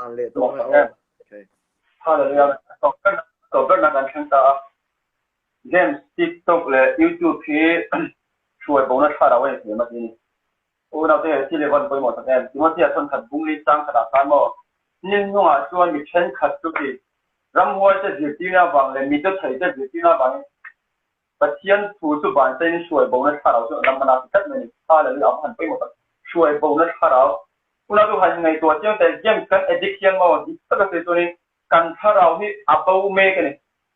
Tlan leh dawn e aw. Okay. Hallelujah. Tawp berna kan thleng ta a. Games, TikTok leh YouTube hi hruai bona thlarau a ni thei a ti ni. Unaute he thil hi vawn pawimawh tak em? Timothea thawnkhat bungli chang khatah khan maw ni hnungah chuan mi thenkhat chu ti ramhuaite zirtirna avang leh mi dawthaite zirtirna avangin Pathian thu chu vanchaiin hruai bona thlarau chu a lam a ti tlat mai a ni. Hallelujah a va han pawimawh tak. Hruai bona thlarau. Unau chu han ngaihtuah chiang teh James kan addict hian maw dik taka sawi chuanin kan thlarau hi a bo mek a ni.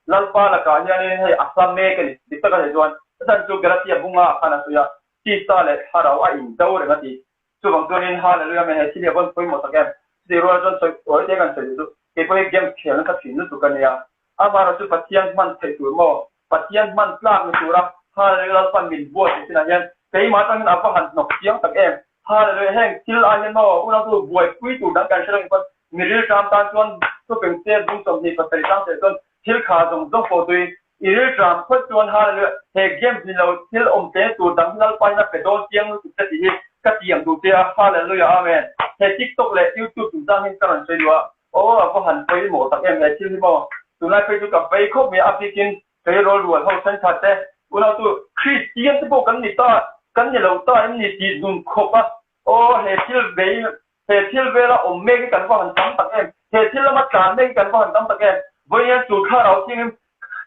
Lalpa lakah hianin hei a hla mek a ni. Dik taka sawi chuan chhan chu Galatia bunga ah khan a sawi a, tisa leh thlarau a indo reng a ti. Chuvang chuanin Hallelujah amen he thil hi a vawn pawimawh tak em. Chutih rual chuan sawi awi te kan sawi duh chu keipawh hi games khel nasa thin lutuk a nia. Amaherawh chu Pathian hman theih tur maw? Pathian hman tlak ni tura Hallelujah Lalpan min buatsaih chinah hian keimah atangin a va han hnawk chiang tak em! Hallelujah heng thil ah hian maw unautu buaipui tur dang kan hre lo in pawn mi rilṭam tan chuan thupeng che bung 27 tang teh chuan thil kha zawng zawng pawh tui i rilṭam phawt chuan Hallelujah he games ni lo thil awm tlem tur dang hi Lalpa hian a pe dawn chiang lutuk che tih hi ka tiam duh che a Hallelujah Amen he TikTok leh YouTube chungchang hi ka rawn sawi duh a Aw a va han pawimawh tak em he thil hi maw? Tunlai phei chu ka vei khawp mai a, a bikin tleirawl rual ho thenkhat te unautu Kristian te pawh kan ni ta, kan ni lo ta em ni tih dun khawp a, aw he thil vei he thil vela awm mek hi kan va han tam tak em, he thil lama tlan mek hi kan va han tam tak em, vawiin chu thlarau thiangin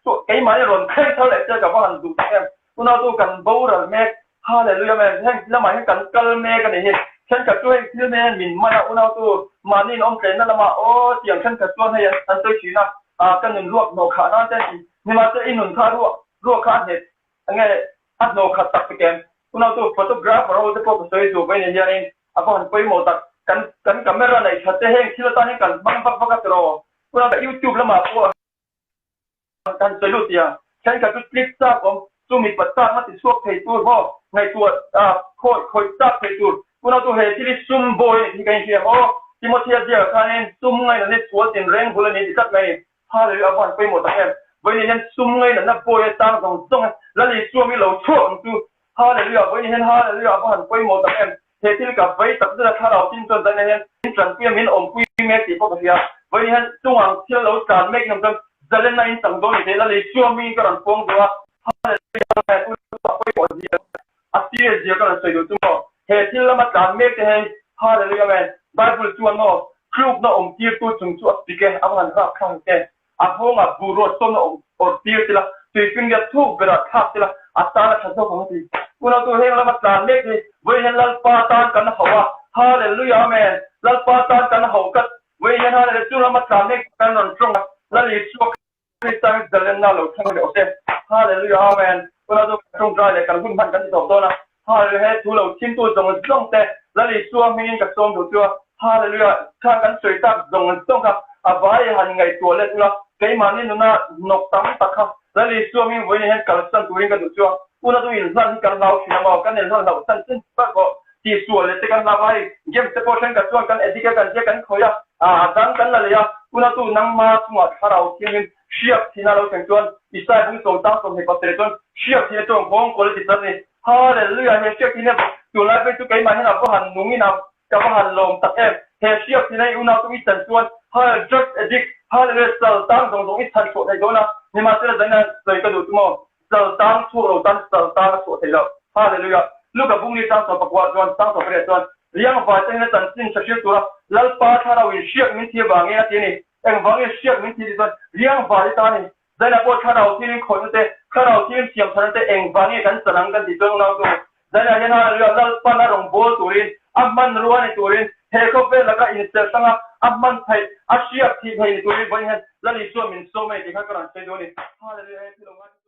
chu keimahni rawn thleng thar leh che ka va han duh tak em, unautu kan boral mek Hallelujah amen heng lamah hian kan kal mek a ni hi thenkhat chu heng thil hmel min man a unautu mahni in awm tlenna lamah aw tiang thenkhat chuan hei an sawi thin a ah ka nun ruak hnawh khah nan te an ti nimahse i nun kha ruak ruak kha a hnet enge a hnawh khat tak tak em unautu photographer ho te pawh ka sawi duh vei ni hianin a va han pawimawh tak kan kan camera neih that te heng thil atan hian kan hmang vak vak a tiraw unau youtube lamah pawh Kan sawi lut tia, thenkhat chu click chak awm, chu mipa chakna ti chhuak thei tur maw, ngaihtuah khawi khawih chak thei tur, unautu he thil hi sum bawi a ni tih hi ka inhria maw? Timothea ziakah khanin sum ngainatna hi sual tinreng bul a ni ti tlat mai a ni. Hallelujah a van pawimawh tak em! Vawiin hian sum ngainatna bawi a tang zawng zawng e, Lal Isua mi lo chhuak ang chu. Hallelujah vawiin hian hallelujah a va han pawimawh tak em! He thil ka vei tak zet a thlarau tin chuan zaina hian min tanpui a min awmpui mek tih pawh ka hria. Vawiin hian chungang thil lo tlan mek in awm chuan zalenna in chang dawn ni thei Lal Isua hmingin ka rawn puang duh a, Hallelujah amen u a pawimawh zia a serious zia ka rawn sawi duh chu maw he thil lama tlan mek te hei Hallelujah amen Bible chuan maw tlukna awm tirtu chung chu a pik e a va han rap thlang te A nghawngah buh ruat sawm a awm awrh tir tila, tuifinriat thuk berah thlak tila, a tan a tha zawk ang a ti. Unautu heng lama tlan mek hi vawiin hian Lalpa tan kan hauh a, Hallelujah Amen! Lalpa tan kan hauh tlat. Vawiin hian Hallelujah chu lama tlan mek kan rawn tawng a, Lal Isua Krista hi zalenna lo thleng leh awk e. Hallelujah Amen! Unautu kan tawngtai leh kan hun hman kan ti tawp dawn a, Hallelujah he thu lo chhimtu zawng zawng te Lal Isua hmingin ka sawm duh chu a, Hallelujah kha kan sawi tak zawng zawng kha a vai han ngaihtuah let ula, keimahni nuna hnawk tam tak kha Lal Isua hming vawiin hian kalsan turin ka duh chu a, una chu inhlan hi kan hlau thin a maw, kan inhlan hlauh chan chin tak pawh tihsual leh te kan hlau a, hei games te pawh thenkhat chuan kan addict a kan tia kan khawih a, a dang kan la leh a, una chu nangma chungah thlarau thiangin hriak thina lo thleng chuan Isaiah bung sawm tang 27 chuan hriak thina chuan nghawng kawl a ti tlat a ni. Hallelujah! He hriak thina tunlai phei chu keimah hian a va han nung in a ka va han lawm tak em! He hriak thina i unau tum i chan chuan Hallelujah drug addict Hallelujah sal tang zawng zawng i chhan chhuah thei dawn a, nimahsela zaina sawi ka duh chu maw sal tang chhuak lo tan sal tang a chhuah thei lo. Hallelujah! Luka bung ni tang 14 chuan tang 18 chuan Riangvai te hian a chanchin tha hriat tura Lalpa thlarau in hriak min thi avangin a ti a ni. Engvangin hriak min thi tih chuan riangval i ta a ni. Zaina pawh thlarau thirin khawihna te, thlarau thirin siam tharna te engvangin kan chan ang kan tih chuan unau chu Zaina hian Hallelujah Lalpan a rawn bawl turin, a hmanrua ni turin, he khawvel laka inserh hranga a hman theih, a hriak thih thei ni turin vawiin hian Lal Isua min sawm a ni tih kha ka rawn sawi duh a ni. Hallelujah he thil awm ngai chu.